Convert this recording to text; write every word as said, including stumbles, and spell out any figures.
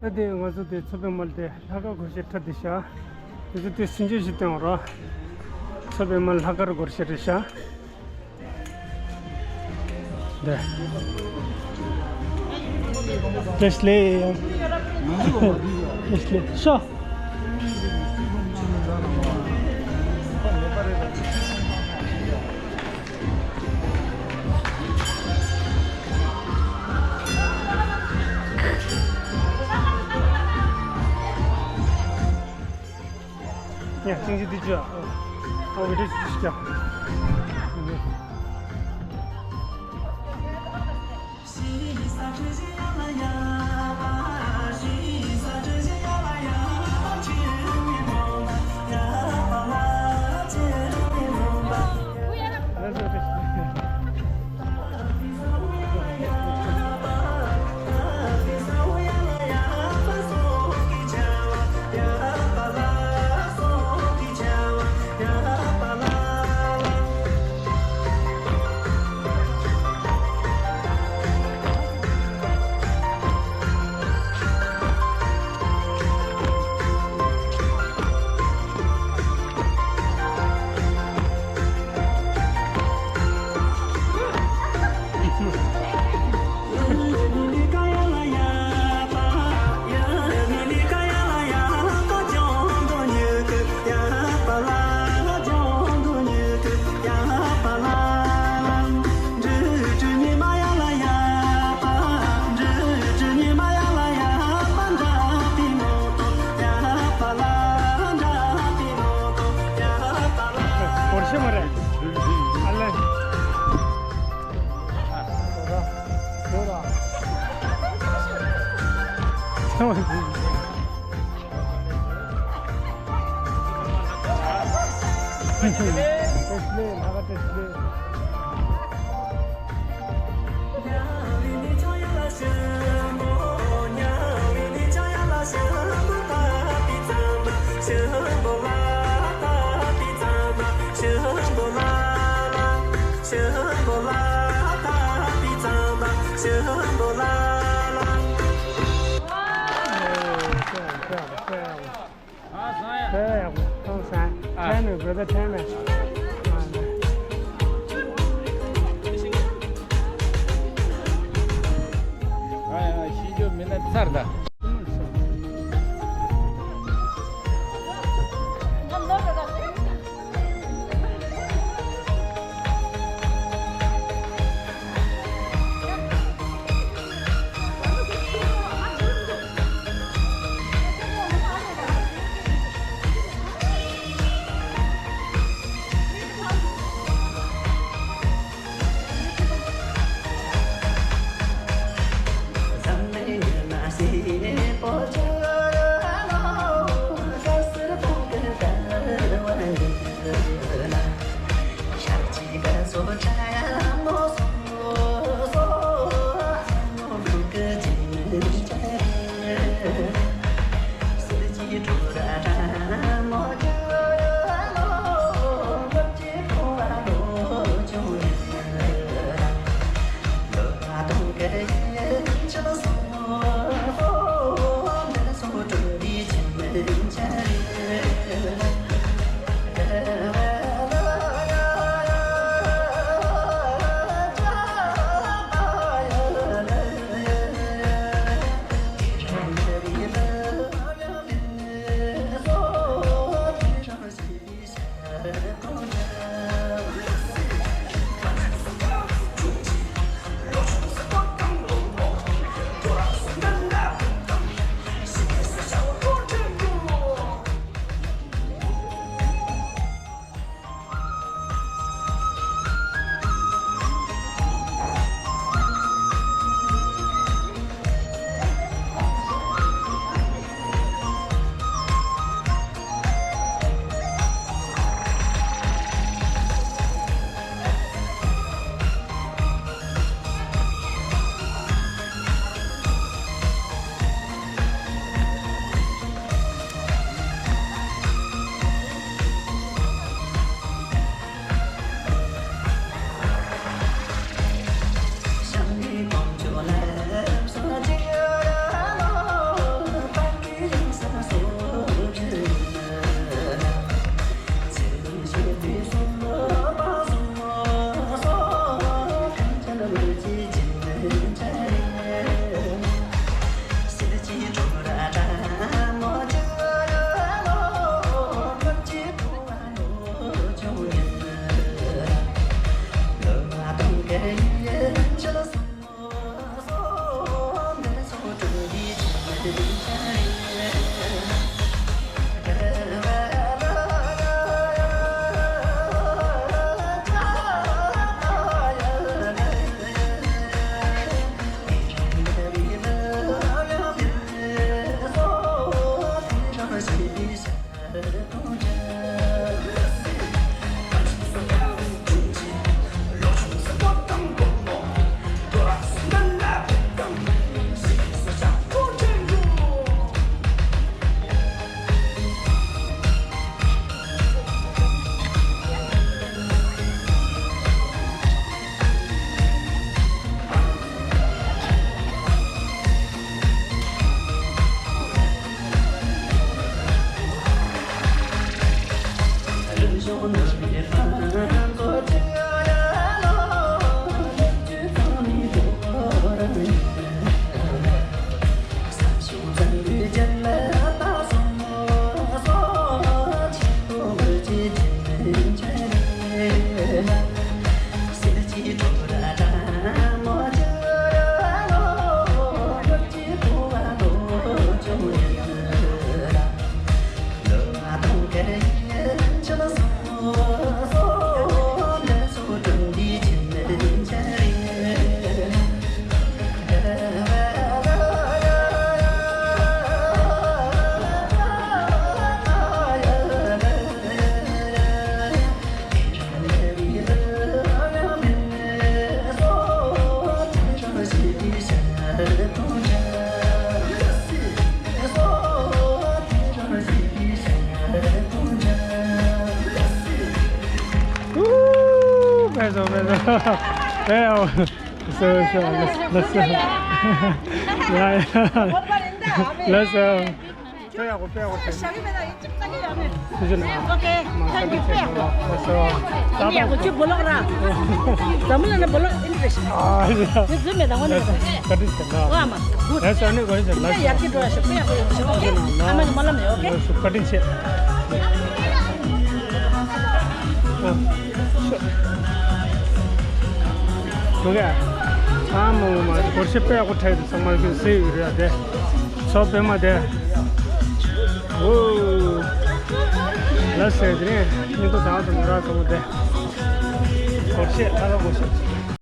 ད་དེ་ང་ཚོ་དེ་མཚོ་པད་མ་དེ་ལྷག་དཀར་སྒོར་གཞས་འཁྲབ་དེ་ཤག་དེ་ཚོ་དེ་སུན་ཆོད་ཞིག་སྟོན་རོགས། མཚོ་པད་མ་ལྷག་དཀར་སྒོར་གཞས་རེད་ཤག་འདི། བཀྲ་ཤིས་བདེ་ལེགས། བཀྲ་ཤིས་བདེ་ལེགས། ཤོག་ཡ། ཅིང་ཅི་དི་ཅུ་ཨ། ཨ། བི་ཌི་ཡོ་ཅིག་བྱ། སྒོར་གཞས་མ་རེད། ཨ་ལེ། Tell me, brother, tell me. ཤེས་རྒྱུ་མིན་ན་ཚར་ད། ལགས་སོ། ལགས་སོ། ལགས་སོ། ལགས་སོ། ལགས་སོ། ལགས་སོ། Okay, thank you. ལགས་སོ། ཡ་ཁོ་ཅི་བོ་ལོག་ར། འཛམ་བུ་གླིང་ན་བོ་ལོག་ཨིན་ཏྲེ་ཤི། ཨ་ཡ། ངས་བཟོས་མེད་ད་ངོ་ནས་བཟོས། བཀའ་དྲིན་ཆེ་ན། ཨ་མ། ལགས་སོ། ཨ་ནི་གོ་ཡིན་ཟེར། ལགས་སོ། ཡར་གྱི་འགྲོ་ཡ་ཤོག་པ། ཡ་ཁོ་ཡོང་ཤོག། Okay, ཨ་མ་གི་སྨོན་ལམ་ཡོད། Okay, བཀའ་དྲིན་ཆེ། ཨ་ཤོག། འགྲོ་ག་ཨ་མ་མ་མ། སྒོར་གཞས་དཔེ་ཡག་པོ་འཁྲབ་འདུག་ཚང་མ་ཁྱོད་གཟིགས་ཡོད་རེད་དེ། ཚོ་དཔེ་མ་དེ། ཨོ། ལགས་སོ། དེ་རིང་སྙིང་པོ་དང་དུ་མི་རག་ཚང་མ་དེ། སྒོར་གཞས་ཁ་ཁ་སྒོར་གཞས།